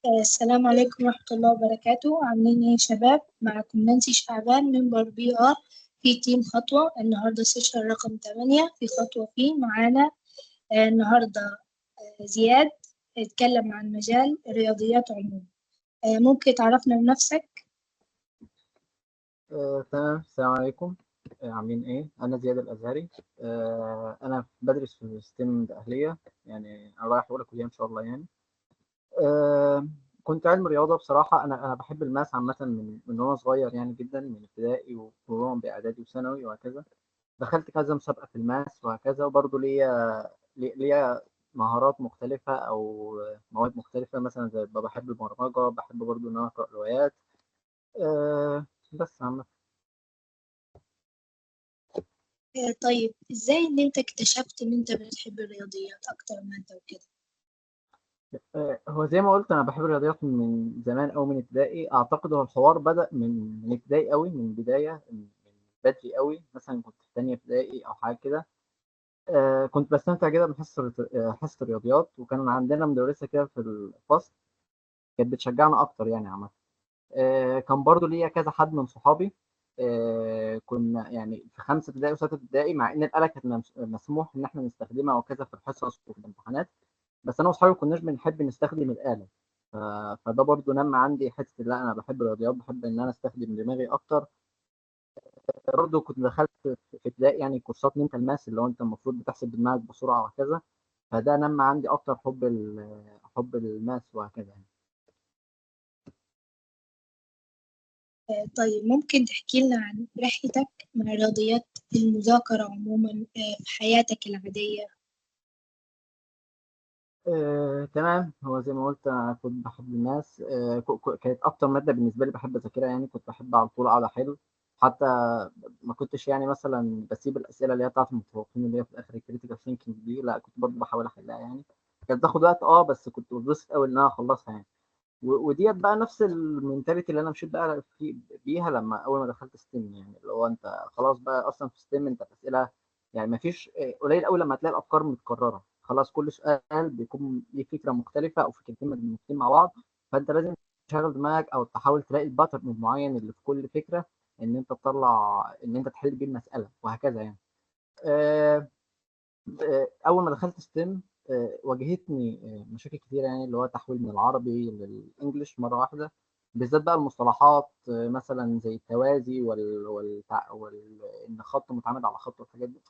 السلام عليكم ورحمة الله وبركاته. عاملين ايه يا شباب؟ معكم نانسي شعبان member PR في team خطوة. النهاردة session رقم 8 في خطوة. فيه معانا النهاردة زياد اتكلم عن مجال الرياضيات عموما. ممكن تعرفنا بنفسك؟ تمام، السلام عليكم. عاملين ايه؟ انا زياد الازهري. انا بدرس في STEM دقهلية، يعني انا رايح اولى كلية ان شاء الله. يعني كنت علم رياضة. بصراحة انا بحب ال math عامة من وانا صغير يعني جدا، من ابتدائي ومرورا باعدادي وثانوي وهكذا. دخلت كذا مسابقة في ال math وهكذا، وبرضه ليا مهارات مختلفة او مواد مختلفة، مثلا زي بحب البرمجة، بحب برضه ان انا اقرا روايات. بس عامة. طيب ازاي ان انت اكتشفت ان انت بتحب الرياضيات اكتر ما انت وكده؟ هو زي ما قلت انا بحب الرياضيات من زمان او من ابتدائي. اعتقد هو الحوار بدأ من ابتدائي قوي، من بداية من بدري قوي. مثلا كنت في تانية ابتدائي او حاجة كده. كنت بستمتع جدا بحصة حصة الرياضيات، وكان عندنا مدرسة كده في الفصل كانت بتشجعنا اكتر يعني عامة. كان برضو ليا كذا حد من صحابي. كنا يعني في خمسة ابتدائي وستة ابتدائي، مع ان الآلة كانت مسموح ان احنا نستخدمها وكذا في الحصص وفي الامتحانات، بس انا واصحابي ما كناش بنحب نستخدم الآلة. فده برضو نمى عندي حتة لا انا بحب الرياضيات، بحب ان انا استخدم دماغي اكتر. برضو كنت دخلت في ابتدائي يعني كورسات mental math، اللي هو انت المفروض بتحسب بدماغك بسرعة وهكذا. فده نمى عندي اكتر حب ال math وهكذا يعني. طيب ممكن تحكي لنا عن رحلتك مع الرياضيات في المذاكرة عموما، في حياتك العادية؟ تمام. هو زي ما قلت انا كنت بحب ال math. كانت اكتر مادة بالنسبة لي بحب اذاكرها يعني. كنت بحب على طول اقعد احل، حتى ما كنتش يعني مثلا بسيب الاسئلة اللي هي بتاعت المتفوقين اللي هي في الاخر ال critical thinking دي، لا كنت برضه بحاول احلها يعني. كانت بتاخد وقت بس كنت بتبسط قوي ان انا اخلصها يعني. وديت بقى نفس ال mentality اللي انا مشيت بقى بيها لما اول ما دخلت STEM، يعني اللي هو انت خلاص بقى اصلا في STEM انت الاسئلة يعني ما فيش، قليل قوي لما تلاقي الافكار متكررة. خلاص كل سؤال بيكون ليه فكرة مختلفة او فكرتين مدموجتين مع بعض، فانت لازم تشغل دماغك او تحاول تلاقي ال pattern المعين اللي في كل فكرة ان انت تطلع ان انت تحل بيه المسالة وهكذا يعني. اول ما دخلت STEM، واجهتني مشاكل كتيرة يعني، اللي هو تحويل من العربي لل English مرة واحدة، بالذات بقى المصطلحات، مثلا زي التوازي ان خط متعامد على خط والحاجات دي.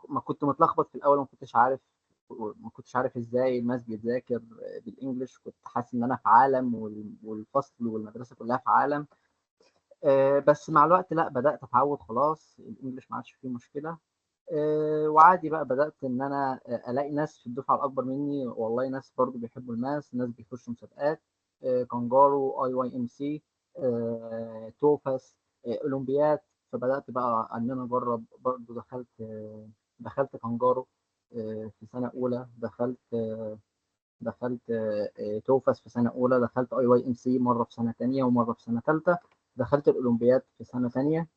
ما كنت متلخبط في الاول، ما كنتش عارف ازاي ال math بيتذاكر بال English. كنت حاسس ان انا في عالم والفصل والمدرسة كلها في عالم. بس مع الوقت لا بدات اتعود، خلاص ال English ما عادش فيه مشكلة. وعادي بقى بدأت إن أنا ألاقي ناس في الدفعة الأكبر مني، والله ناس برضو بيحبوا ال math، ناس بيخشوا مسابقات، كانجارو، IYMC، توفاس، أولمبياد. فبدأت بقى إن أنا أجرب برضو. دخلت كانجارو، في سنة أولى، دخلت توفاس في سنة أولى، دخلت IYMC مرة في سنة تانية ومرة في سنة تالتة، دخلت الأولمبياد في سنة تانية.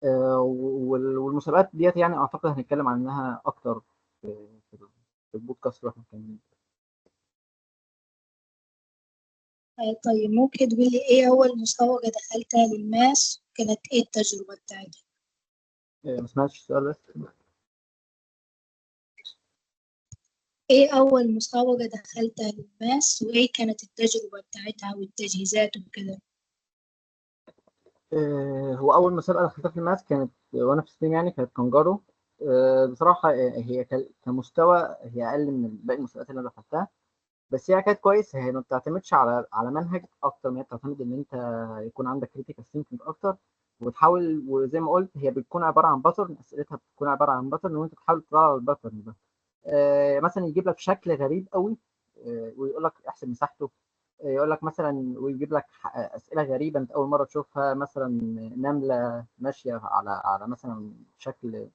والمسابقات ديت يعني اعتقد هنتكلم عنها اكتر في البودكاست اللي احنا بنتكلم. طيب ممكن تقول لي ايه اول مسابقة دخلتها لل math؟ كانت ايه التجربة بتاعتك؟ ما سمعتش السؤال بس. ايه اول مسابقة دخلتها لل math وايه كانت التجربة بتاعتها والتجهيزات وكده؟ هو أول مسابقة دخلتها في ال math كانت وأنا في STEM يعني، كانت كانجارو. بصراحة، هي كمستوى هي أقل من باقي المسابقات اللي أنا دخلتها، بس هي كانت كويسة. هي ما بتعتمدش على منهج أكتر ما هي بتعتمد إن أنت يكون عندك critical thinking أكتر، وتحاول، وزي ما قلت هي بتكون عبارة عن pattern، أسئلتها بتكون عبارة عن pattern، وأنت تحاول تطلع على ال pattern ده. مثلا يجيب لك شكل غريب قوي، ويقول لك احسب مساحته، يقول لك مثلا، ويجيب لك اسئلة غريبة انت اول مرة تشوفها، مثلا نملة ماشية على مثلا شكل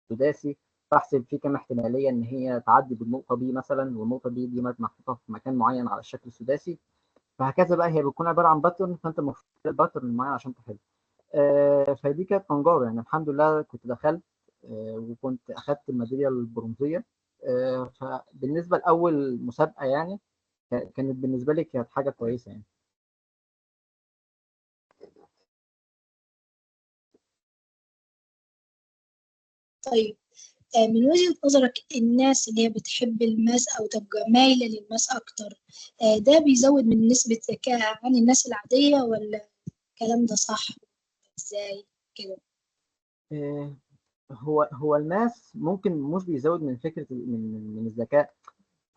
سداسي، فاحسب فيه كام احتمالية ان هي تعدي بالنقطة B مثلا، والنقطة B دي محطوطة في مكان معين على الشكل السداسي، فهكذا بقى. هي بتكون عبارة عن pattern، فانت المفروض تلاقي pattern معين عشان تحل. فدي كانت كانجارو يعني. الحمد لله كنت دخلت، وكنت اخدت الميداليه البرونزيه. فبالنسبه لاول مسابقة يعني، كانت بالنسبة لي كانت حاجة كويسة يعني. طيب من وجهة نظرك الناس اللي هي بتحب ال math أو تبقى مايلة لل math أكتر، ده بيزود من نسبة ذكائها عن الناس العادية، ولا الكلام ده صح؟ إزاي كده؟ هو ال math ممكن مش بيزود من فكرة من الذكاء،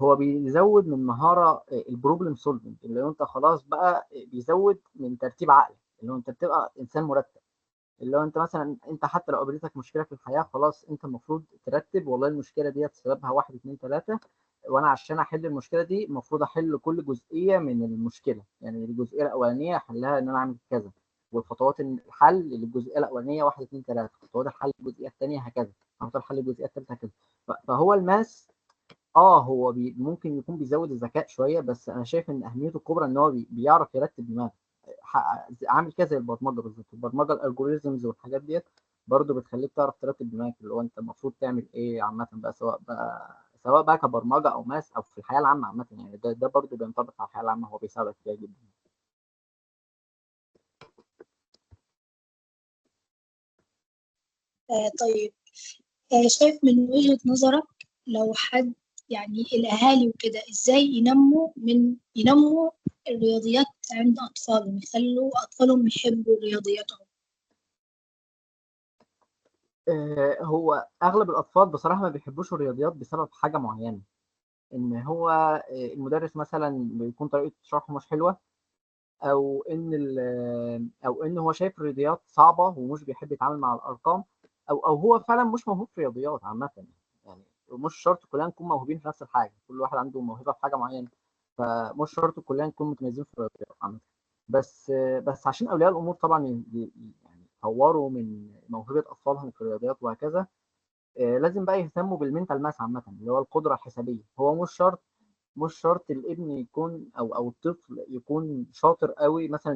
هو بيزود من مهارة ال problem solving، اللي هو انت خلاص بقى بيزود من ترتيب عقلك، اللي هو انت بتبقى انسان مرتب، اللي هو انت مثلا انت حتى لو قابلتك مشكلة في الحياة خلاص انت المفروض ترتب، والله المشكلة ديت سببها 1 2 3، وانا عشان احل المشكلة دي المفروض احل كل جزئية من المشكلة، يعني الجزئية الاولانية احلها ان انا اعمل كذا، والخطوات الحل للجزئيه الاولانية 1 2 3، خطوات الحل للجزئيه الثانية هكذا، خطوات الحل للجزئيه الثالثة هكذا. فهو ال math هو ممكن يكون بيزود الذكاء شوية، بس انا شايف ان اهميته الكبرى ان هو بيعرف يرتب دماغه، عامل كده زي البرمجة بالظبط. البرمجة ال algorithms والحاجات ديت برضو بتخليك تعرف ترتب دماغك، اللي هو انت المفروض تعمل ايه عامة بقى، سواء بقى كبرمجه او math او في الحياة العامة عامة يعني. ده برضو بينطبق على الحياة العامة، هو بيساعدك فيها جدا. طيب شايف من وجهة نظرك لو حد يعني الأهالي وكده إزاي ينموا الرياضيات عند أطفالهم، يخلوا أطفالهم يحبوا رياضياتهم؟ هو أغلب الأطفال بصراحة ما بيحبوش الرياضيات بسبب حاجة معينة، إن هو المدرس مثلا بيكون طريقة شرحه مش حلوة، أو إن هو شايف الرياضيات صعبة ومش بيحب يتعامل مع الأرقام، أو هو فعلا مش موهوب في الرياضيات عامة يعني. مش شرط كلنا نكون موهوبين في نفس الحاجة، كل واحد عنده موهبة في حاجة معينة، فمش شرط كلنا نكون متميزين في الرياضيات عامة. بس عشان اولياء الامور طبعا يعني يطوروا من موهبة اطفالهم في الرياضيات وهكذا، لازم بقى يهتموا بال mental math عامة، اللي هو القدرة الحسابيه. هو مش شرط الابن يكون او الطفل يكون شاطر قوي مثلا،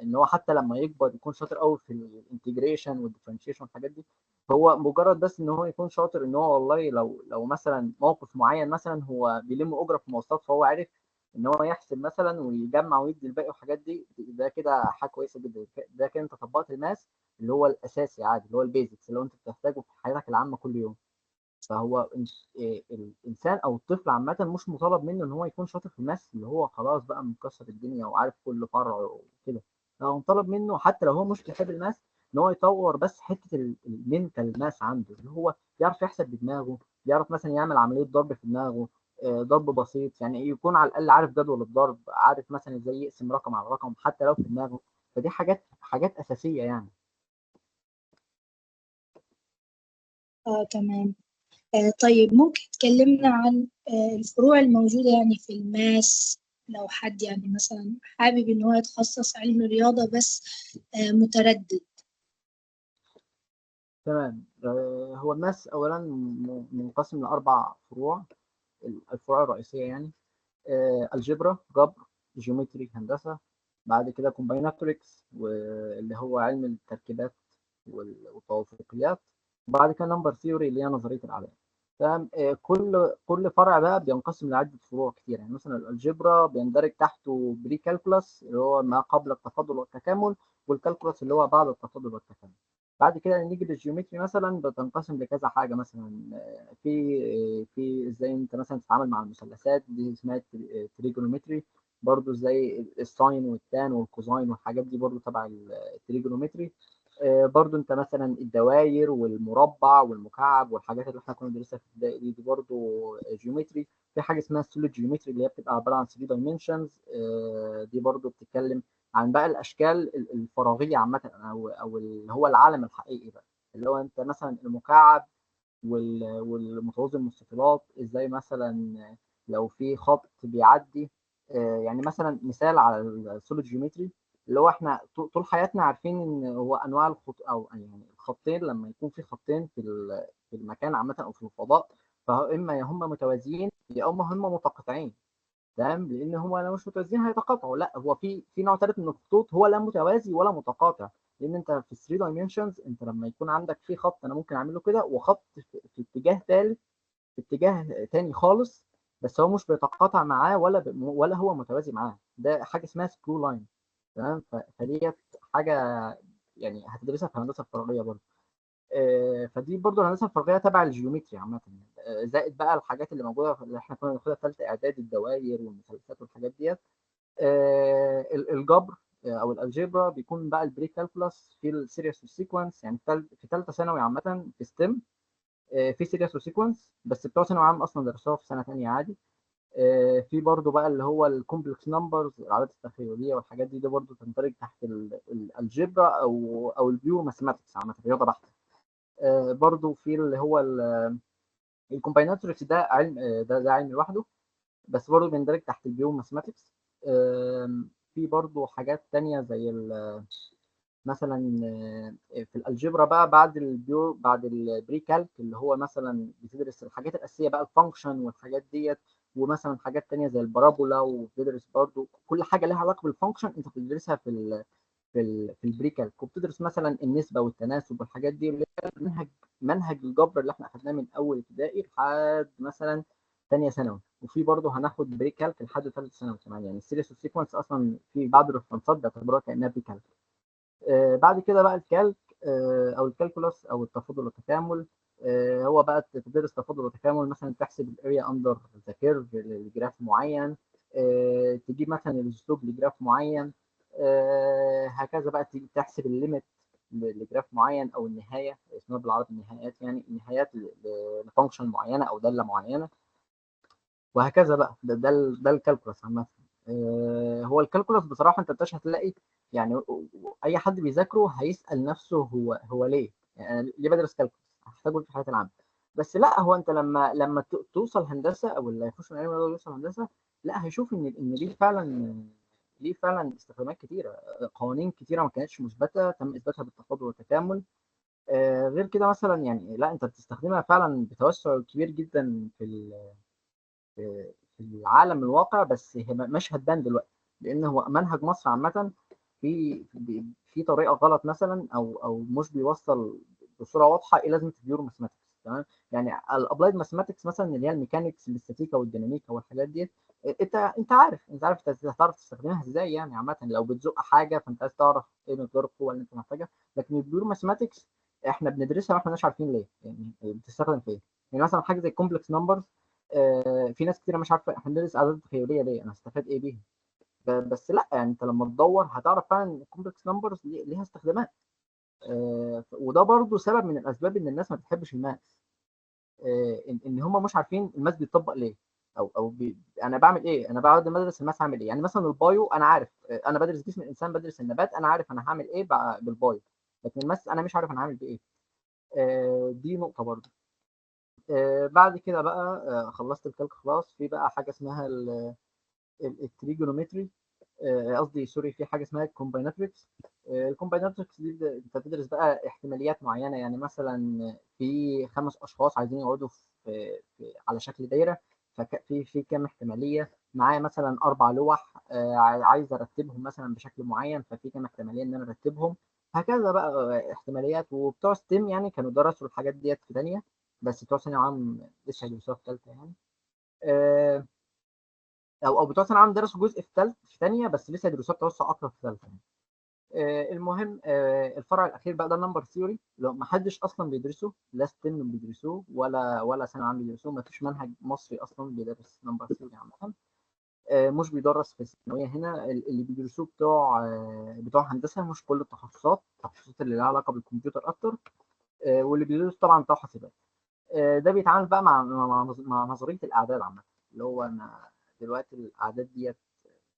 ان هو حتى لما يكبر يكون شاطر قوي في ال integration وال differentiation والحاجات دي. هو مجرد بس ان هو يكون شاطر ان هو والله لو مثلا موقف معين مثلا هو بيلم اجره في مواصلات، فهو عارف ان هو يحسب مثلا ويجمع ويدي الباقي والحاجات دي، ده كده حاجة كويسة جدا. ده كده انت طبقت ال math اللي هو الاساسي عادي، اللي هو ال basics اللي هو انت بتحتاجه في حياتك العامة كل يوم. فهو الانسان او الطفل عامة مش مطالب منه ان هو يكون شاطر في ال math اللي هو خلاص بقى مكسر الدنيا وعارف كل فرع وكده. هو مطالب منه حتى لو هو مش بيحب ال math ان هو يطور بس حتة ال mental math عنده، اللي هو يعرف يحسب بدماغه، يعرف مثلا يعمل عملية ضرب في دماغه، ضرب بسيط يعني، يكون على الاقل عارف جدول الضرب، عارف مثلا ازاي يقسم رقم على رقم حتى لو في دماغه. فدي حاجات اساسية يعني. تمام. طيب ممكن تكلمنا عن الفروع الموجودة يعني في ال math، لو حد يعني مثلا حابب إن هو يتخصص علم رياضة بس متردد؟ تمام. هو ال math أولا منقسم لأربع فروع، الفروع الرئيسية يعني، algebra جبر، geometry هندسة، بعد كده combinatorics واللي هو علم التركيبات والتوافقيات، وبعد كده number theory اللي هي نظرية الاعداد. تمام. كل فرع بقى بينقسم لعدة فروع كتير، يعني مثلا ال algebra بيندرج تحته pre-calculus اللي هو ما قبل التفاضل والتكامل، وال calculus اللي هو بعد التفاضل والتكامل. بعد كده نيجي لل geometry مثلا بتنقسم لكذا حاجة، مثلا في ازاي انت مثلا تتعامل مع المثلثات دي اسمها trigonometry، برضو ازاي ال sine وال tan وال cosine والحاجات دي برضو تبع ال trigonometry. برضو انت مثلا الدوائر والمربع والمكعب والحاجات اللي احنا كنا بندرسها في الابتدائي دي برضو geometry. في حاجة اسمها ال solid geometry اللي هي بتبقى عبارة عن 3 dimensions، دي برضو بتتكلم عن بقى الاشكال الفراغيه عامة، او اللي هو العالم الحقيقي بقى، اللي هو انت مثلا المكعب والمتوازي المستطيلات، ازاي مثلا لو في خط بيعدي، يعني مثلا مثال على ال solid geometry اللي هو احنا طول حياتنا عارفين ان هو انواع الخط، او يعني الخطين لما يكون في خطين في المكان عامة او في الفضاء، فاما يا هم متوازيين يا اما هم متقاطعين. تمام. لان هم لو مش متوازيين هيتقاطعوا. لا، هو في نوع ثالث من الخطوط هو لا متوازي ولا متقاطع، لان انت في 3 dimensions انت لما يكون عندك في خط انا ممكن اعمله كده، وخط في اتجاه ثالث، في اتجاه ثاني خالص، بس هو مش بيتقاطع معاه ولا هو متوازي معاه. ده حاجة اسمها screw line، تمام. فديت حاجة يعني هتدرسها في الهندسة الفراغيه برضه. فدي برضه الهندسة الفراغيه تبع ال geometry عامة. زائد بقى الحاجات اللي موجودة اللي احنا كنا بناخدها في ثالثة اعدادي، الدوائر والمثلثات والحاجات ديت. الجبر او ال algebra بيكون بقى ال pre-calculus في ال series وال sequence. يعني في ثالثة ثانوي عامة في STEM في series و sequence، بس بتوع ثانوي عام اصلا درسوها في سنة ثانية عادي. في برضو بقى اللي هو ال complex numbers، الاعداد التخيلية والحاجات دي، ده برضو تندرج تحت ال algebra او ال pure mathematics عامة، رياضة بحته. برضو في اللي هو ال combinatorics، ده علم، ده علم لوحده، بس برضو بيندرج تحت ال pure mathematics. في برضو حاجات تانية زي مثلا في ال algebra بقى بعد ال pure، بعد ال pre-calc، اللي هو مثلا بتدرس الحاجات الاساسية بقى، ال function والحاجات ديت، ومثلا حاجات تانية زي ال parabola، وبتدرس برضو كل حاجة لها علاقة بال function انت بتدرسها في ال pre-calc. وبتدرس مثلا النسبة والتناسب والحاجات دي، اللي هي منهج الجبر اللي احنا اخدناه من اول ابتدائي لحد مثلا ثانية ثانوي. وفي برضه هناخد pre-calc لحد ثالث ثانوي كمان. يعني ال series وال sequence اصلا في بعض ال referenceات بيعتبروها كانها pre-calc. بعد كده بقى ال calc او ال calculus او التفاضل والتكامل. هو بقى تدرس تفاضل وتكامل، مثلا تحسب ال area under the curve ل graph معين، تجيب مثلا ال slope ل graph معين، هكذا بقى تحسب ال limit ل graph معين او النهاية، اسمها بالعربي النهايات، يعني النهايات ل function معينة او داله معينة، وهكذا بقى. ده ال calculus عامة. هو ال calculus بصراحة انت مش هتلاقي يعني اي حد بيذاكره هيسال نفسه هو ليه؟ يعني أنا ليه بدرس calculus؟ هحتاجه في حياتي العامة. بس لا، هو انت لما توصل هندسة، او اللي هيخش من علم الرياضة يوصل هندسة، لا هيشوف ان ليه فعلا استخدامات كتيرة، قوانين كتيرة ما كانتش مثبتة تم اثباتها بالتفاضل والتكامل. غير كده مثلا يعني لا، انت بتستخدمها فعلا بتوسع كبير جدا في العالم الواقع، بس هي مش هتبان دلوقتي لان هو منهج مصر عامة في طريقه غلط مثلا، او مش بيوصل بصورة واضحة ايه لازمه ال pure mathematics، تمام. يعني ال applied mathematics مثلا اللي هي ال mechanics، الاستاتيكا والديناميكا والحاجات دي، انت عارف انت هتعرف تستخدمها ازاي. يعني عامة لو بتزق حاجة فانت عايز تعرف ايه مقدار القوة اللي انت محتاجها. لكن ال pure mathematics احنا بندرسها واحنا مش عارفين ليه، يعني بتستخدم في ايه. يعني مثلا حاجة زي ال complex numbers، في ناس كتير مش عارفه احنا بندرس اعداد تخيليه ليه، انا هستفاد ايه بيها؟ بس لا، يعني انت لما تدور هتعرف فعلا ان ال complex numbers ليها استخدامات. وده برضو سبب من الاسباب ان الناس ما بتحبش ال math، ان هم مش عارفين ال math بيطبق ليه، او انا بعمل ايه، انا بعد ما ادرس ال math هعمل ايه. يعني مثلا ال bio انا عارف، انا بدرس جسم الانسان، بدرس النبات، انا عارف انا هعمل ايه بال bio، لكن ال math انا مش عارف انا هعمل بايه. دي نقطة برضو. بعد كده بقى خلصت ال calc خلاص. في بقى حاجة اسمها ال trigonometry، قصدي sorry، في حاجة اسمها ال combinatorics. ال combinatorics دي انت بتدرس بقى احتماليات معينه. يعني مثلا في خمس اشخاص عايزين يقعدوا في على شكل دايره، ففي كام احتمالية؟ معايا مثلا اربع لوح، عايز ارتبهم مثلا بشكل معين، ففي كام احتمالية ان انا ارتبهم؟ هكذا بقى احتماليات. وبتوع STEM يعني كانوا درسوا الحاجات ديت في ثانيه، بس بتوع ثانوي عام لسه هيدرسوها في ثالثة يعني، او بتوع ثانوي عام درسوا جزء في ثانيه، بس لسه هيدرسوها بتوسع اكتر في ثالثة يعني. المهم الفرع الاخير بقى ده ال number theory، لو ما حدش اصلا بيدرسه، لا STEM بيدرسوه ولا ثانوي عام بيدرسوه. ما فيش منهج مصري اصلا بيدرس number theory عامه. مش بيدرس في الثانوية هنا. اللي بيدرسوه بتوع هندسه، مش كل التخصصات، التخصصات اللي لها علاقة بالكمبيوتر اكتر، واللي بيدرسوا طبعا بتوع حاسبات. ده بيتعامل بقى مع نظرية الاعداد عامه، اللي هو انا دلوقتي الاعداد ديت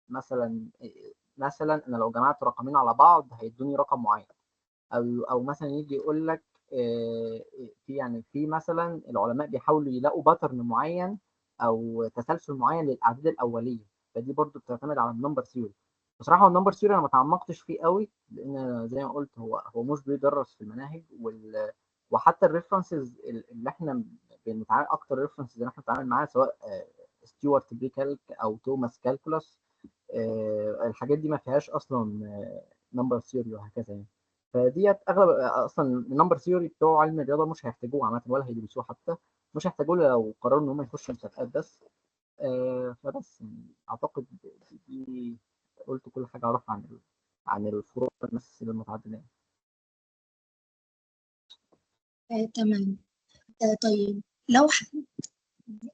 مثلا انا لو جمعت رقمين على بعض هيدوني رقم معين، او مثلا يجي يقول لك في يعني في مثلا العلماء بيحاولوا يلاقوا pattern معين او تسلسل معين للاعداد الاوليه، فدي برضو بتعتمد على ال number theory. بصراحة ال number theory انا ما تعمقتش فيه قوي، لان زي ما قلت هو مش بيدرس في المناهج، وحتى ال references اللي احنا بنتعامل، اكتر references اللي احنا بنتعامل معاها سواء Stuart pre-calc او Thomas calculus، الحاجات دي ما فيهاش اصلا number theory وهكذا يعني. فديت اغلب اصلا ال number theory بتوع علم الرياضة مش هيحتاجوه عامة ولا هيدرسوه حتى، مش هيحتاجوه لو قرروا ان هم يخشوا مسابقات بس. فبس يعني اعتقد دي قلت كل حاجة اعرفها عن الفروق ال math المتعددة. تمام. طيب لو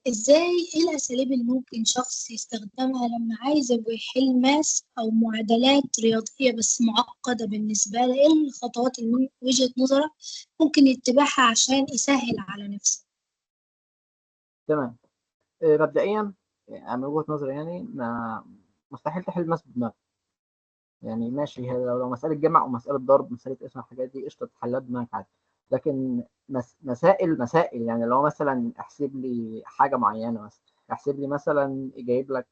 ازاي، ايه الاساليب اللي ممكن شخص يستخدمها لما عايز يبقى يحل math او معادلات رياضية بس معقدة بالنسبة له؟ ايه الخطوات اللي من وجهة نظرك ممكن يتبعها عشان يسهل على نفسه؟ تمام. مبدئيا من وجهة نظري يعني ما مستحيل تحل math بدماغك. يعني ماشي، هي لو مسألة جمع ومسألة ضرب، مسألة قسم، الحاجات دي قشطة تحلها بدماغك عادي. لكن مسائل يعني لو مثلا احسب لي حاجة معينة، مثلا احسب لي مثلا جايب لك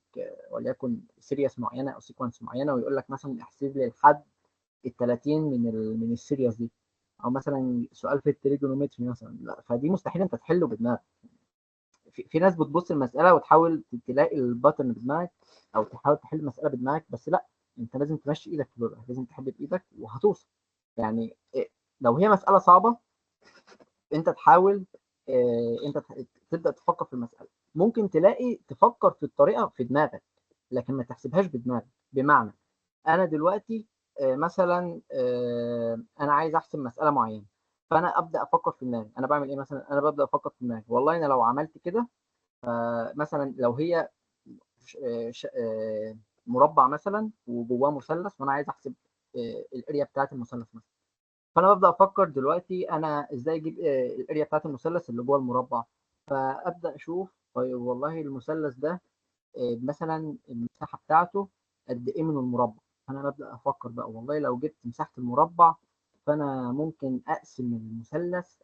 وليكن series معينة أو sequence معينة، ويقول لك مثلا احسب لي الحد ال 30 من ال series دي، أو مثلا سؤال في ال trigonometry مثلا، لا فدي مستحيل أنت تحله بدماغك. في ناس بتبص المسألة وتحاول تلاقي ال pattern بدماغك، أو تحاول تحل المسألة بدماغك، بس لا، أنت لازم تمشي إيدك في الورقة، لازم تحل بإيدك وهتوصل. يعني لو هي مسألة صعبة أنت تحاول، أنت تبدأ تفكر في المسألة، ممكن تلاقي تفكر في الطريقة في دماغك، لكن ما تحسبهاش بدماغك. بمعنى أنا دلوقتي مثلا أنا عايز أحسب مسألة معينة، فأنا أبدأ أفكر في دماغي. أنا بعمل إيه مثلا؟ أنا ببدأ أفكر في دماغي، والله أنا لو عملت كده، مثلا لو هي مربع مثلا وجواه مثلث، وأنا عايز أحسب ال area بتاعت المثلث مثلا، فأنا ببدأ أفكر دلوقتي أنا إزاي أجيب ال area بتاعت المثلث اللي جوه المربع. فأبدأ أشوف، طيب والله المثلث ده مثلا المساحة بتاعته قد إيه من المربع. فأنا ببدأ أفكر بقى، والله لو جبت مساحة المربع فأنا ممكن أقسم المثلث،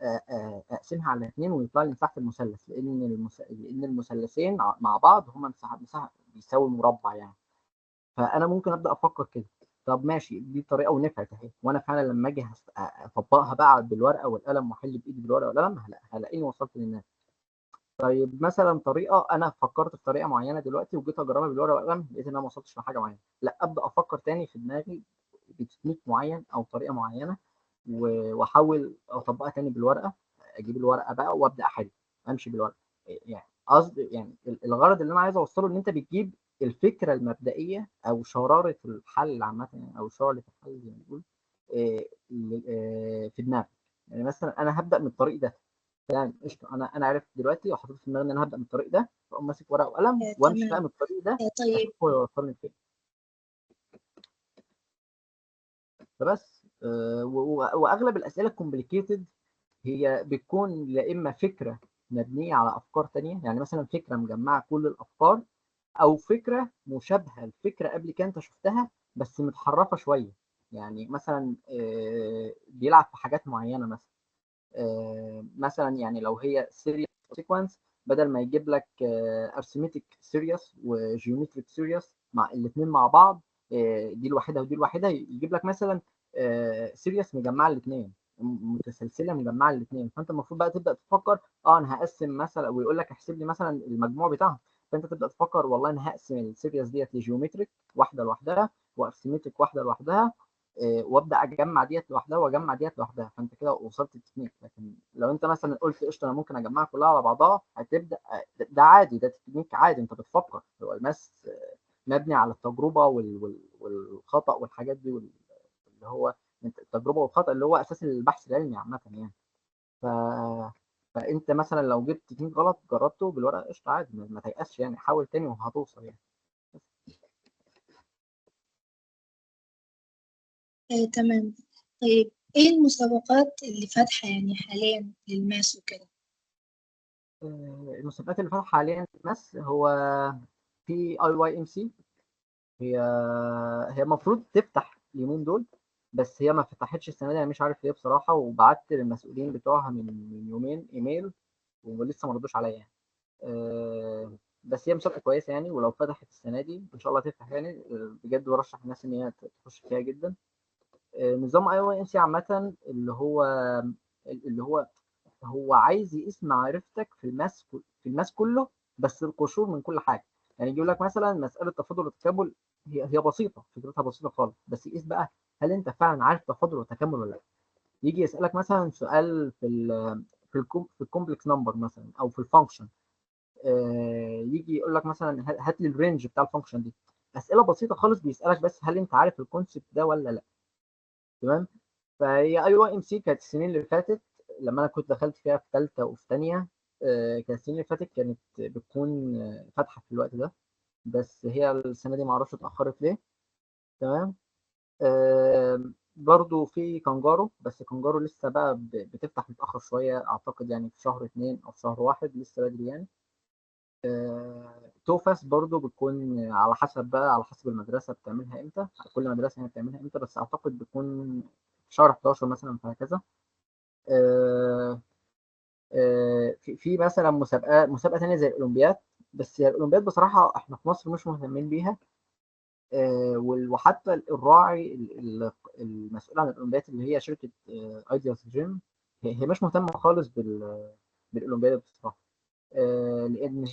أقسمها على 2 ويطلع لي مساحة المثلث، لأن المثلثين مع بعض هما مساحة بيساوي المربع يعني. فأنا ممكن أبدأ أفكر كده. طب ماشي، دي طريقة ونفعت أهي، وأنا فعلا لما أجي أطبقها بقى بالورقة والقلم وأحل بإيدي بالورقة والقلم هلاقيني وصلت للناتج. طيب مثلا طريقة أنا فكرت في طريقة معينة دلوقتي وجيت أجربها بالورقة والقلم، لقيت إن أنا ما وصلتش لحاجة معينة، لا أبدأ أفكر تاني في دماغي بتكنيك معين أو طريقة معينة، وأحاول أطبقها تاني بالورقة، أجيب الورقة بقى وأبدأ أحل، أمشي بالورقة. يعني قصدي يعني الغرض اللي أنا عايز أوصله إن أنت بتجيب الفكرة المبدئية أو شرارة الحل عامة، يعني أو شعلة الحل زي ما بنقول، في دماغك. يعني مثلا أنا هبدأ من الطريق ده، تمام قشطة، أنا عرفت دلوقتي وحطيت في دماغي إن أنا هبدأ من الطريق ده، فأقوم ماسك ورقة وقلم وأمشي بقى من الطريق ده، طيب. أشوف هو يوصلني لفين. فبس، وأغلب الأسئلة ال complicated هي بتكون يا إما فكرة مبنية على أفكار تانية، يعني مثلا فكرة مجمعة كل الأفكار، أو فكرة مشابهة لفكرة قبل كده أنت شفتها بس متحرفة شوية. يعني مثلا بيلعب في حاجات معينة، مثلا مثلا يعني لو هي series sequence، بدل ما يجيب لك arithmetic series و geometric series مع الاثنين مع بعض، دي الواحدة ودي الواحدة، يجيب لك مثلا series مجمعة الاثنين، متسلسله مجمعة الاثنين. فانت المفروض بقى تبدا تفكر، انا هقسم مثلا، ويقول لك احسب لي مثلا المجموع بتاعهم، فانت تبدا تفكر والله انا هقسم ال series ديت ل geometric واحدة لوحدها و arithmetic واحدة لوحدها، وابدا اجمع ديت لوحدها واجمع ديت لوحدها، فانت كده وصلت للتكنيك. لكن لو انت مثلا قلت قشطه انا ممكن اجمعها كلها على بعضها، هتبدا ده عادي، ده تكنيك عادي، انت بتفكر. هو ال math مبني على التجربة والخطا والحاجات دي، اللي هو التجربة والخطا اللي هو اساس البحث العلمي عامة يعني. فانت مثلا لو جبت تكنيك غلط جربته بالورقة قشطه عادي، ما تيأسش يعني، حاول تاني وهتوصل يعني. تمام. طيب ايه المسابقات اللي فاتحة يعني حاليا لل math وكده؟ المسابقات اللي فاتحة حاليا لل math هو في IYMC، هي المفروض تفتح اليومين دول، بس هي ما فتحتش السنة دي، انا مش عارف ليه بصراحة، وبعت للمسؤولين بتوعها من يومين ايميل ولسه ما ردوش عليا يعني. بس هي مسابقة كويسة يعني، ولو فتحت السنة دي ان شاء الله تفتح يعني، بجد برشح الناس ان هي تخش فيها جدا. نظام IYMC عامة اللي هو هو عايز يقيس معرفتك في ال math، في ال math كله، بس القشور من كل حاجة. يعني يجيب لك مثلا مسالة تفاضل وتكامل، هي بسيطة، فكرتها بسيطة خالص، بس يقيس بقى هل انت فعلا عارف تفاضل وتكامل ولا لا. يجي يسالك مثلا سؤال في ال في ال complex number مثلا، او في ال function، يجي يقول لك مثلا هات لي ال range بتاع ال function دي. اسئلة بسيطة خالص بيسالك بس هل انت عارف ال concept ده ولا لا، تمام. فهي IYMC كانت السنين اللي فاتت لما انا كنت دخلت فيها في ثالثة وفي ثانية، كانت السنين اللي فاتت كانت بتكون فاتحة في الوقت ده، بس هي السنة دي معرفش اتاخرت ليه، تمام. برضو في كانجارو، بس كانجارو لسه بقى بتفتح متاخر شوية، اعتقد يعني في شهر 2 او في شهر 1، لسه بدري يعني. TOFAS برضو بتكون على حسب بقى، على حسب المدرسة بتعملها امتى، كل مدرسه هي بتعملها امتى، بس اعتقد بتكون في شهر 11 مثلا فهكذا. في مثلا مسابقة ثانية زي الاولمبياد، بس الاولمبياد بصراحة احنا في مصر مش مهتمين بيها. وحتى الراعي المسؤول عن الاولمبياد اللي هي شركة Ideas Gym، هي مش مهتمة خالص بالاولمبياد بصراحة. لان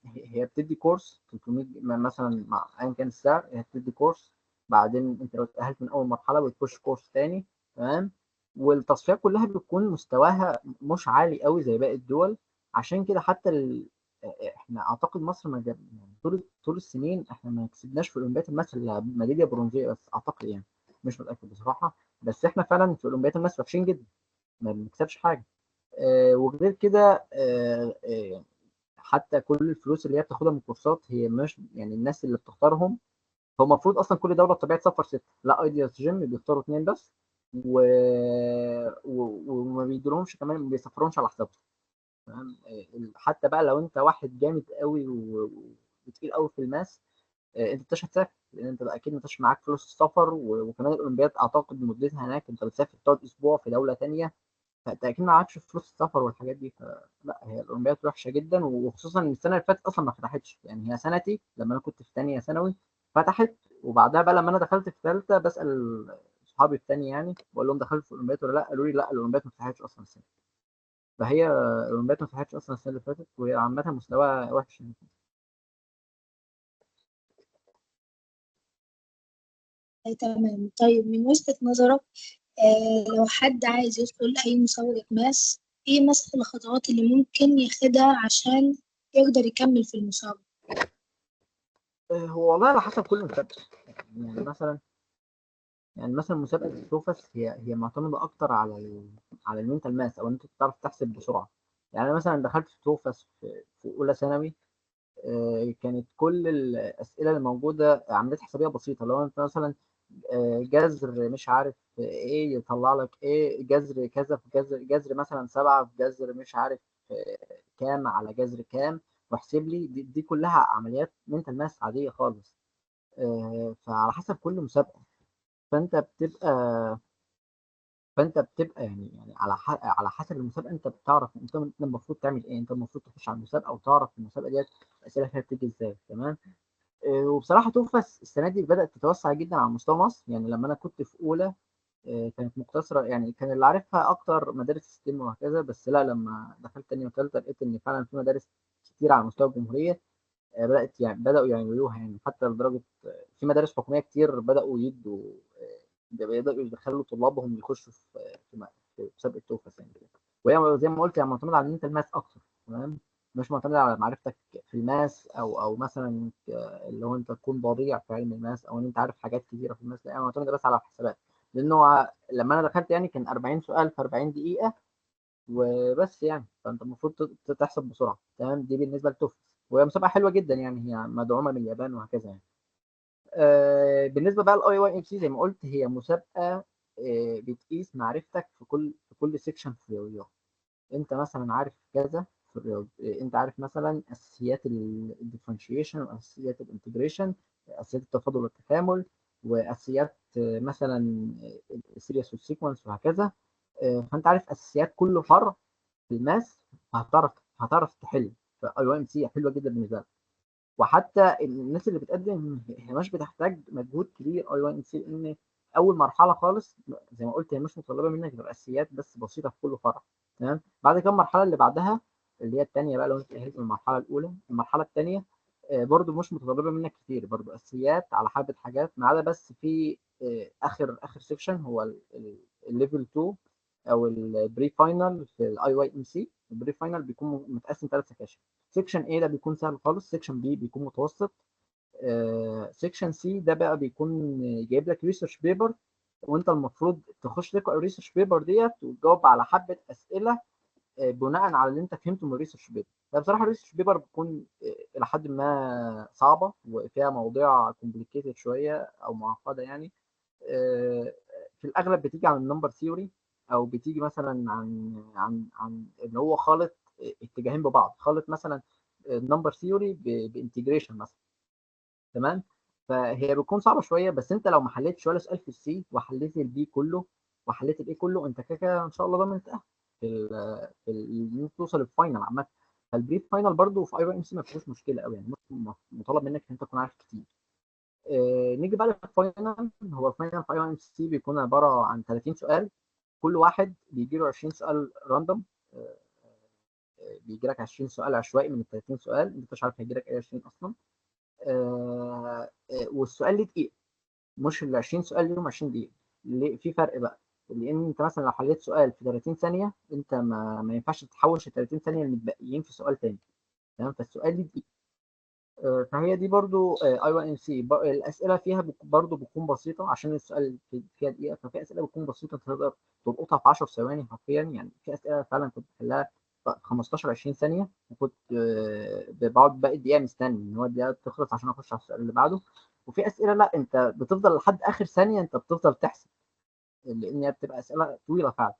هي بتدي course 300 مثلا مع ايا كان السعر، هي بتدي course، بعدين انت لو اتاهلت من اول مرحلة بتخش course تاني، تمام. والتصفيات كلها بتكون مستواها مش عالي قوي زي باقي الدول، عشان كده حتى احنا اعتقد مصر ما جاب يعني طول السنين احنا ما كسبناش في اولمبياد ال math الا ميدالية برونزيه بس اعتقد، يعني مش متاكد بصراحة، بس احنا فعلا في اولمبياد ال math وحشين جدا، ما بنكسبش حاجة. وغير كده حتى كل الفلوس اللي هي بتاخدها من الكورسات هي مش يعني الناس اللي بتختارهم، هو المفروض اصلا كل دولة الطبيعي تسفر 6، لا Ideas Gym بيختاروا 2 بس، وما بيدولهمش كمان، ما بيسفرهمش على حسابهم، تمام. حتى بقى لو انت واحد جامد قوي وتقيل قوي في ال math، انت مش هتسافر، لان انت اكيد ما انتش معاك فلوس السفر، وكمان الاولمبياد اعتقد مدتها هناك انت بتسافر تقعد اسبوع في دولة ثانية، فانت اكيد معكش فلوس السفر والحاجات دي. فلا هي الاولمبياد وحشة جدا، وخصوصا ان السنة اللي فاتت اصلا ما فتحتش، يعني هي سنتي لما انا كنت في ثانية ثانوي فتحت، وبعدها بقى لما انا دخلت في ثالثة بسال صحابي الثاني يعني بقول لهم دخلت في الاولمبياد ولا لا، قالوا لي لا الاولمبياد ما فتحتش اصلا السنة. فهي الاولمبياد ما فتحتش اصلا السنة اللي فاتت، وهي عامة مستواها وحش يعني. تمام. طيب من وجهة نظرك لو حد عايز يدخل أي مسابقة math، إيه مثلا الخطوات اللي ممكن ياخدها عشان يقدر يكمل في المسابقة؟ هو والله على حسب كل مسابقة، يعني مثلا مسابقة ال TOFAS هي معتمدة أكتر على على ال mental math، أو إن أنت تعرف تحسب بسرعة. يعني أنا مثلا دخلت في TOFAS في أولى ثانوي، كانت كل الأسئلة اللي موجودة عمليات حسابية بسيطة، لو أنت مثلا جذر مش عارف ايه يطلع لك ايه، جذر كذا في جذر مثلا 7 في جذر مش عارف كام على جذر كام، واحسب لي دي كلها عمليات mental math عادية خالص. فعلى حسب كل مسابقة، فانت بتبقى يعني على حسب المسابقة انت بتعرف انت المفروض تعمل ايه، انت المفروض تخش على المسابقة وتعرف المسابقة ديت الاسئلة فيها بتيجي ازاي، تمام. وبصراحة TOFAS السنة دي بدات تتوسع جدا على مستوى مصر، يعني لما انا كنت في اولى كانت مقتصرة، يعني كان اللي عارفها اكتر مدارس STEM وهكذا، بس لا لما دخلت ثانية وثالثه لقيت ان فعلا في مدارس كتير على مستوى الجمهورية بدات يعني بداوا يعملوها، يعني حتى لدرجة في مدارس حكومية كتير بداوا يدوا بداوا يدخلوا طلابهم يخشوا في مسابقة TOFAS يعني. وهي زي ما قلت يعني معتمدة على ال mental math اكتر، تمام، مش معتمدة على معرفتك في ال math او مثلا اللي هو انت تكون ضريع في علم ال math او ان انت عارف حاجات كتيرة في ال math، لا هي معتمدة بس على الحسابات. لانه لما انا دخلت يعني كان 40 سؤال في 40 دقيقة وبس يعني، فانت المفروض تحسب بسرعة، تمام. دي بالنسبة ل TOFAS، وهي مسابقة حلوة جدا يعني، هي مدعومة من اليابان وهكذا يعني. بالنسبة بقى لل IYMC زي ما قلت هي مسابقة بتقيس معرفتك في كل section في الرياضيات. انت مثلا عارف كذا في الرياض، انت عارف مثلا اساسيات ال differentiation واساسيات ال integration، اساسيات التفاضل والتكامل، واساسيات مثلا ال series وال sequence وهكذا. فانت عارف اساسيات كل فرع في ال math، هتعرف تحل. ف IYMC حلوة جدا بالنسبة لك. وحتى الناس اللي بتقدم هي مش بتحتاج مجهود كبير IYMC، لان اول مرحلة خالص زي ما قلت هي مش مطالبه منك غير اساسيات بس بسيطة في كل فرع، تمام. بعد كده المرحلة اللي بعدها اللي هي الثانية بقى، لو انت اتاهلت من المرحلة الاولى، المرحلة الثانية برضو مش متطلبه منك كتير، برضو اساسيات على حبه حاجات، ما عدا بس في اخر section هو ال level 2 او ال pre-final في ال IYMC. ال pre-final بيكون متقسم 3 سكاشن. section A ده بيكون سهل خالص، section B بيكون متوسط، section C ده بقى بيكون جايب لك research paper، وانت المفروض تخش تقرا ال research paper ديت وتجاوب على حبه اسئلة بناء على اللي انت فهمته من ال research paper. فبصراحة ال research paper بتكون الى حد ما صعبة وفيها مواضيع complicated شوية او معقدة يعني. في الاغلب بتيجي عن ال number theory، او بتيجي مثلا عن اللي هو خالط اتجاهين ببعض، خالط مثلا ال number theory ب integration مثلا، تمام. فهي بتكون صعبة شوية، بس انت لو ما حليتش ولا سؤال في ال C وحليت ال B كله وحليت ال A كله، انت كده كده ان شاء الله ضامن تتاهل في ان انت توصل لل final عامة. فال pre-final برضو في IYMC ما فيهوش مشكلة قوي يعني، مطالب منك ان انت تكون عارف كتير. نيجي بقى لل final. هو ال final في IYMC بيكون عبارة عن 30 سؤال، كل واحد بيجي له 20 سؤال random، بيجي لك 20 سؤال عشوائي من ال 30 سؤال، انت مش عارف هيجي لك اي 20 اصلا. والسؤال ليه دقيقة، مش ال 20 سؤال ليهم 20 دقيقة. ليه في فرق بقى؟ لان انت مثلا لو حليت سؤال في 30 ثانية، انت ما ينفعش تحوش ال 30 ثانية المتبقيين في سؤال تاني، تمام. فالسؤال ليه دقيقة. فهي دي برضو IYMC. الاسئلة فيها برضو بتكون بسيطة عشان السؤال فيها دقيقة، ففي اسئلة بتكون بسيطة انت تقدر تلقطها في 10 ثواني حرفيا يعني. في اسئلة فعلا كنت بحلها في 15 20 ثانية، وكنت بقعد باقي الدقيقة مستني ان هو الدقيقة تخلص عشان اخش على السؤال اللي بعده. وفي اسئلة لا، انت بتفضل لحد اخر ثانية انت بتفضل تحسب، لان هي بتبقى اسئلة طويلة فعلا.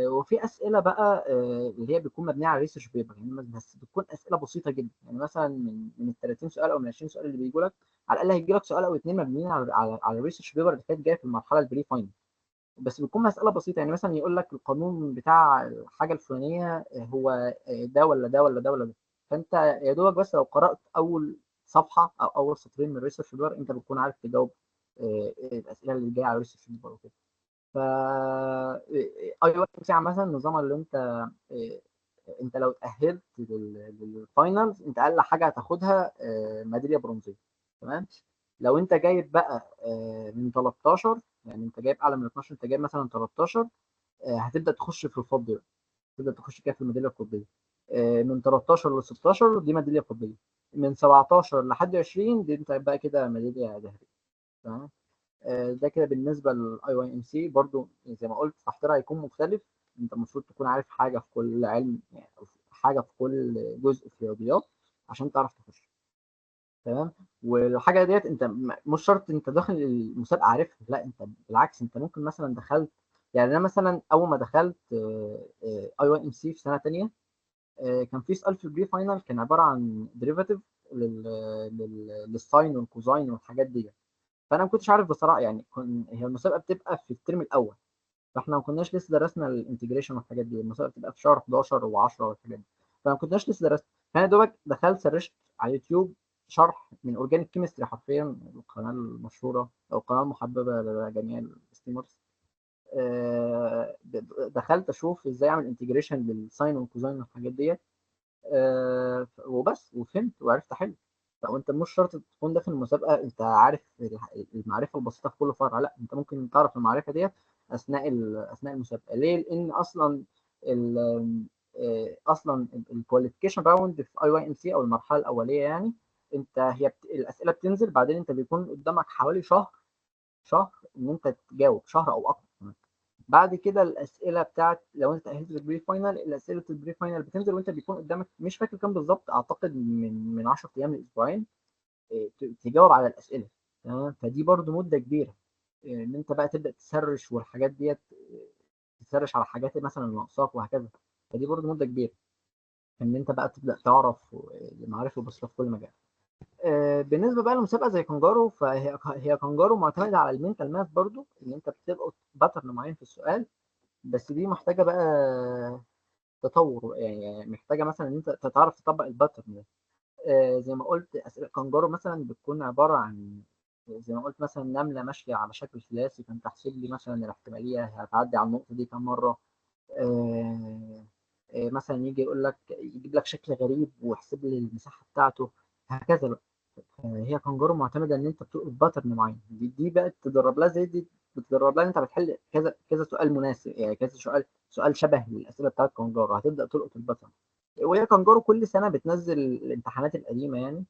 وفي اسئلة بقى اللي هي بتكون مبنية على research paper يعني، بس بتكون اسئلة بسيطة جدا يعني. مثلا من ال 30 سؤال او من 20 سؤال اللي بيجوا لك، على الاقل هيجي لك سؤال او اثنين مبنيين على ال research paper اللي كانت جاية في المرحلة ال pre-final، بس بتكون مسالة بسيطة يعني. مثلا يقول لك القانون بتاع الحاجة الفلانية هو ده ولا ده ولا ده ولا ده، فانت يا دوبك بس لو قرات اول صفحة او اول سطرين من ال research paper انت بتكون عارف تجاوب الاسئلة اللي جاية على ال research paper وكده. ف IYMC عامة النظام اللي انت لو اتاهلت لل finals انت اقل حاجة هتاخدها ميدالية برونزيه، تمام. لو انت جايب بقى من 13، يعني انت جايب اعلى من 12، انت جايب مثلا 13، هتبدا تخش في الفضي بقى، تبدا تخش كده في الميداليه الفضيه. من 13 ل 16 دي ميدالية فضية، من 17 لحد 20 دي انت بقى كده ميدالية ذهبية، تمام. ده كده بالنسبة لل IYMC. برضو زي ما قلت تحضيرها هيكون مختلف، انت المفروض تكون عارف حاجة في كل علم يعني، أو حاجة في كل جزء في الرياضيات عشان تعرف تخش، تمام. والحاجة ديت انت مش شرط انت داخل المسابقة عارفها، لا انت بالعكس انت ممكن مثلا دخلت، يعني انا مثلا اول ما دخلت IYMC في سنة ثانية، كان في سؤال في ال pre-final كان عبارة عن derivative لل sine وال cosine والحاجات دي، فانا ما كنتش عارف بصراحة يعني. هي المسابقة بتبقى في الترم الاول، فاحنا ما كناش لسه درسنا ال integration والحاجات دي، المسابقة بتبقى في شهر 11 و10 والحاجات دي، فما كناش لسه درسنا. فانا دوبك دخلت سرشت على اليوتيوب شرح من Organic Chemistry حرفيا، القناة المشهورة او القناة المحببة لجميع ال STEMers. دخلت اشوف ازاي اعمل integration لل sine وال cosine والحاجات ديت، وبس، وفهمت وعرفت احل. فانت مش شرط تكون داخل المسابقة انت عارف المعرفة البسيطة في كل فرع، لا انت ممكن تعرف المعرفة ديت اثناء المسابقة. ليه؟ لان اصلا اصلا ال qualification round في IYMC او المرحلة الاولية يعني، انت هي الاسئلة بتنزل، بعدين انت بيكون قدامك حوالي شهر ان انت تجاوب، شهر او اكتر كمان. بعد كده الاسئلة بتاعت لو انت تاهلت لل pre-final، الاسئلة ال pre-final بتنزل وانت بيكون قدامك مش فاكر كام بالظبط، اعتقد من 10 ايام لاسبوعين تجاوب على الاسئلة، تمام. فدي برضو مده كبيرة ان انت بقى تبدا تسرش والحاجات ديت، تسرش على حاجات مثلا ناقصاك وهكذا، فدي برضو مده كبيرة ان انت بقى تبدا تعرف المعرفة البسيطة في كل مجال. بالنسبة بقى لمسابقه زي كانجارو، فهي كانجارو معتمدة على ال mental math برضو، ان انت بتلقط pattern معين في السؤال، بس دي محتاجه بقى تطور يعني، محتاجه مثلا ان انت تعرف تطبق ال pattern ده. زي ما قلت اسئلة كانجارو مثلا بتكون عبارة عن زي ما قلت مثلا نملة ماشية على شكل ثلاثي، فانت احسب لي مثلا الاحتماليه هتعدي على النقطة دي كام مرة. مثلا يجي يقول لك، يجيب لك شكل غريب واحسب لي المساحة بتاعته، هكذا بقى. هي كانجارو معتمدة ان انت بتلقط pattern معين، دي بقى تدرب لها زي دي، بتدرب لها ان انت بتحل كذا كذا سؤال مناسب يعني، كذا سؤال شبه للاسئلة بتاعت كانجارو، هتبدا تلقط ال pattern. وهي كانجارو كل سنة بتنزل الامتحانات القديمة يعني،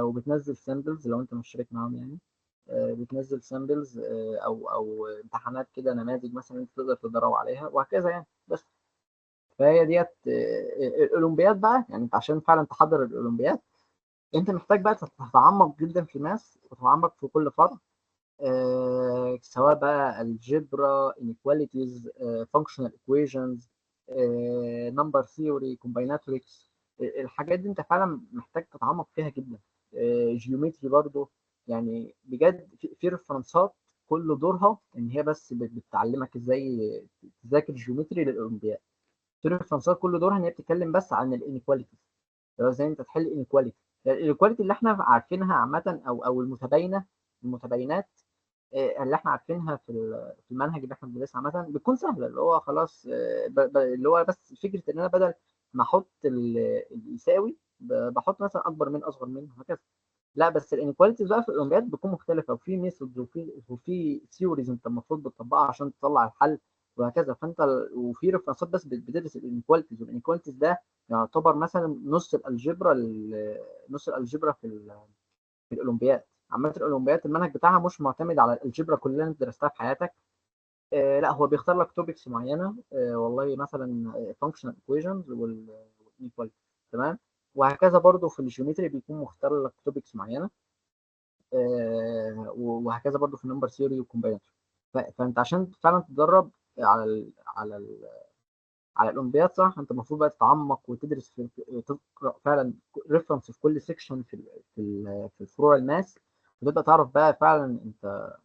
وبتنزل samples لو انت مش شارك معاهم يعني، بتنزل samples او امتحانات كده، نماذج مثلا انت تقدر تدرب عليها وهكذا يعني. بس فهي ديت الاولمبياد بقى يعني. انت عشان فعلا تحضر الاولمبياد انت محتاج بقى تتعمق جدا في ال math وتتعمق في كل فرع، سواء بقى algebra، inequalities، functional equations، number theory، combinatorics. الحاجات دي انت فعلا محتاج تتعمق فيها جدا. geometry برضو يعني بجد في reference ات كل دورها ان هي بس بتعلمك ازاي تذاكر geometry للاولمبياد. في reference ات كل دورها ان هي بتتكلم بس عن ال inequalities، اللي هو ازاي انت تحل inequality. ال inequality اللي احنا عارفينها عامة او المتباينات اللي احنا عارفينها في المنهج اللي احنا بندرسه عامة بتكون سهلة، اللي هو خلاص، اللي هو بس فكرة ان انا بدل ما احط اليساوي بحط مثلا اكبر من اصغر من وهكذا. لا بس ال inequalities بقى في الاولمبياد بتكون مختلفة، وفي methods وفي theories انت المفروض بتطبقها عشان تطلع الحل وهكذا. فانت وفي reference ات بس بتدرس ال inequalities، وال inequalities ده يعتبر مثلا نص ال algebra نص ال algebra في الاولمبياد عامة. الاولمبياد المنهج بتاعها مش معتمد على ال algebra كلها اللي انت درستها في حياتك، لا هو بيختار لك topics معينة، والله مثلا functional equations وال inequality، تمام، وهكذا. برضو في ال geometry بيكون مختار لك topics معينة، وهكذا برضو في ال number theory وال combinator. فانت عشان فعلا تتدرب على الاولمبياد صح، انت المفروض بقى تتعمق وتدرس تقرا فعلا reference في كل section في الفروع ال math، وتبدا تعرف بقى فعلا انت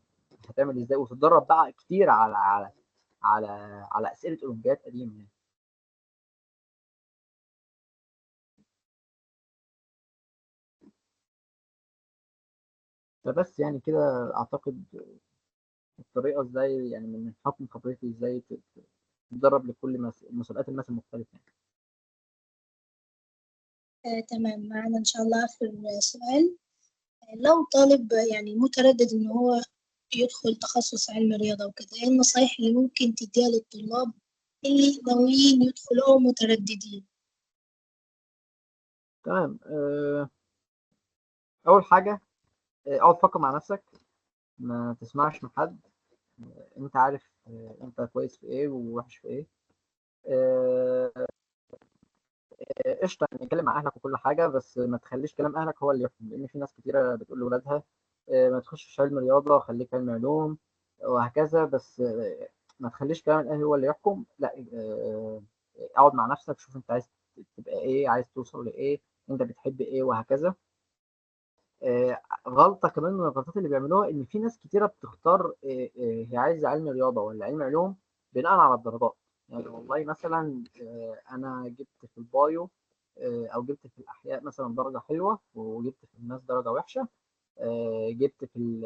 هتعمل ازاي، وتتدرب بقى كتير على على على على اسئلة اولمبياد قديمة يعني. فبس يعني كده اعتقد الطريقة ازاي يعني من حكم خبرتي ازاي تتدرب لكل مسابقات ال math المختلفة يعني. تمام. معنا ان شاء الله اخر سؤال. لو طالب يعني متردد ان هو يدخل تخصص علم رياضة وكده، ايه النصايح اللي ممكن تديها للطلاب اللي ناويين يدخلوا او مترددين؟ تمام. اول حاجة اقعد فكر مع نفسك، ما تسمعش من حد، انت عارف انت كويس في ايه ووحش في ايه. قشطه نتكلم مع اهلك وكل حاجة، بس ما تخليش كلام اهلك هو اللي يحكم، لان في ناس كتيرة بتقول لاولادها ما تخشش علم رياضة، خليك علم علوم وهكذا، بس ما تخليش كلام الاهل هو اللي يحكم. لا، اقعد مع نفسك، شوف انت عايز تبقى ايه، عايز توصل لايه، انت بتحب ايه وهكذا. غلطه كمان من الغلطات اللي بيعملوها ان في ناس كتيرة بتختار هي عايزه علم رياضة ولا علم علوم بناء على الدرجات. يعني والله مثلا انا جبت في ال bio او جبت في الاحياء مثلا درجه حلوة، وجبت في ال math درجه وحشة، جبت في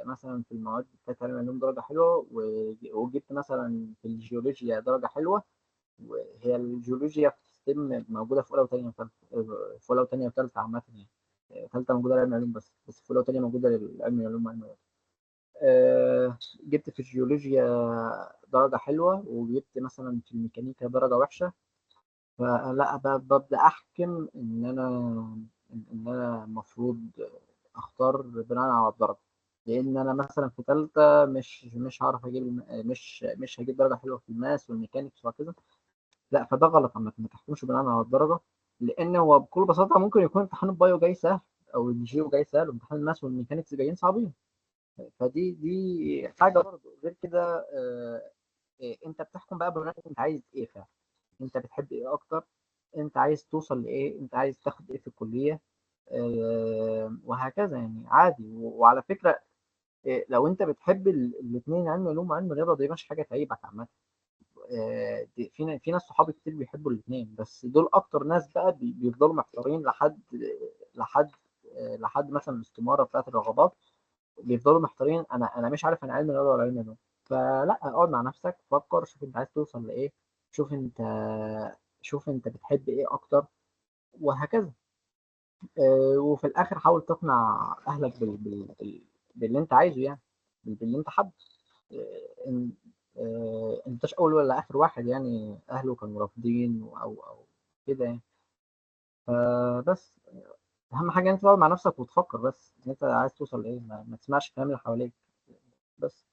مثلا في المواد بتاعت علم العلوم درجه حلوة، وجبت مثلا في الجيولوجيا درجه حلوة، وهي الجيولوجيا في STEM موجودة في اولى وثانيه وثالثه، في اولى وثانيه وثالثه عامة يعني، ثالثة موجودة لعلم العلوم بس في اولى وثانيه موجودة للعلم العلوم وعلم الرياضة. جبت في الجيولوجيا درجه حلوة، وجبت مثلا في الميكانيكا درجه وحشة، فلا ببدا احكم ان انا المفروض اختار بناء على الدرجة، لان انا مثلا في ثالثة مش هعرف اجيب، مش هجيب درجه حلوة في ال math وال mechanics وهكذا. لا، فده غلط عامة، ما تحكمش بناء على الدرجة، لان هو بكل بساطة ممكن يكون امتحان ال bio جاي سهل او الجيو جاي سهل، وامتحان ال math وال mechanics جايين صعبين. فدي حاجة برضه. غير كده انت بتحكم بقى بناء انت عايز ايه فعلا، انت بتحب ايه اكتر، انت عايز توصل لايه، انت عايز تاخد ايه في الكلية، وهكذا يعني عادي. وعلى فكرة لو انت بتحب الاثنين علم علوم وعلم رياضة، دي مش حاجة تعيبك عامة. في ناس صحابي كتير بيحبوا الاثنين، بس دول اكتر ناس بقى بيفضلوا محتارين لحد لحد مثلا الاستمارة بتاعت الرغبات، بيفضلوا محتارين انا مش عارف انا علم رياضة ولا علم علوم. فلا، اقعد مع نفسك، فكر، شوف انت عايز توصل لايه، شوف انت بتحب ايه اكتر وهكذا. وفي الاخر حاول تقنع اهلك باللي انت عايزه، يعني باللي انت حابة. انتش اول ولا اخر واحد يعني اهله كانوا رافضين او كده يعني. فبس اهم حاجة انت تقعد مع نفسك وتفكر بس ان انت عايز توصل لايه، ما تسمعش الكلام اللي حواليك بس.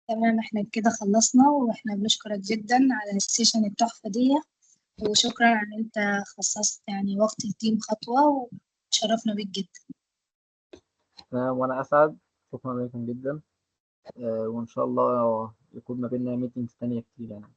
تمام، احنا كده خلصنا، واحنا بنشكرك جدا على ال session التحفة دي، وشكرا على ان انت خصصت يعني وقت ل team خطوة، وشرفنا بيك جدا. تمام، وانا اسعد، شكرا لكم جدا، وان شاء الله يكون ما بيننا meetings تانية كتير يعني.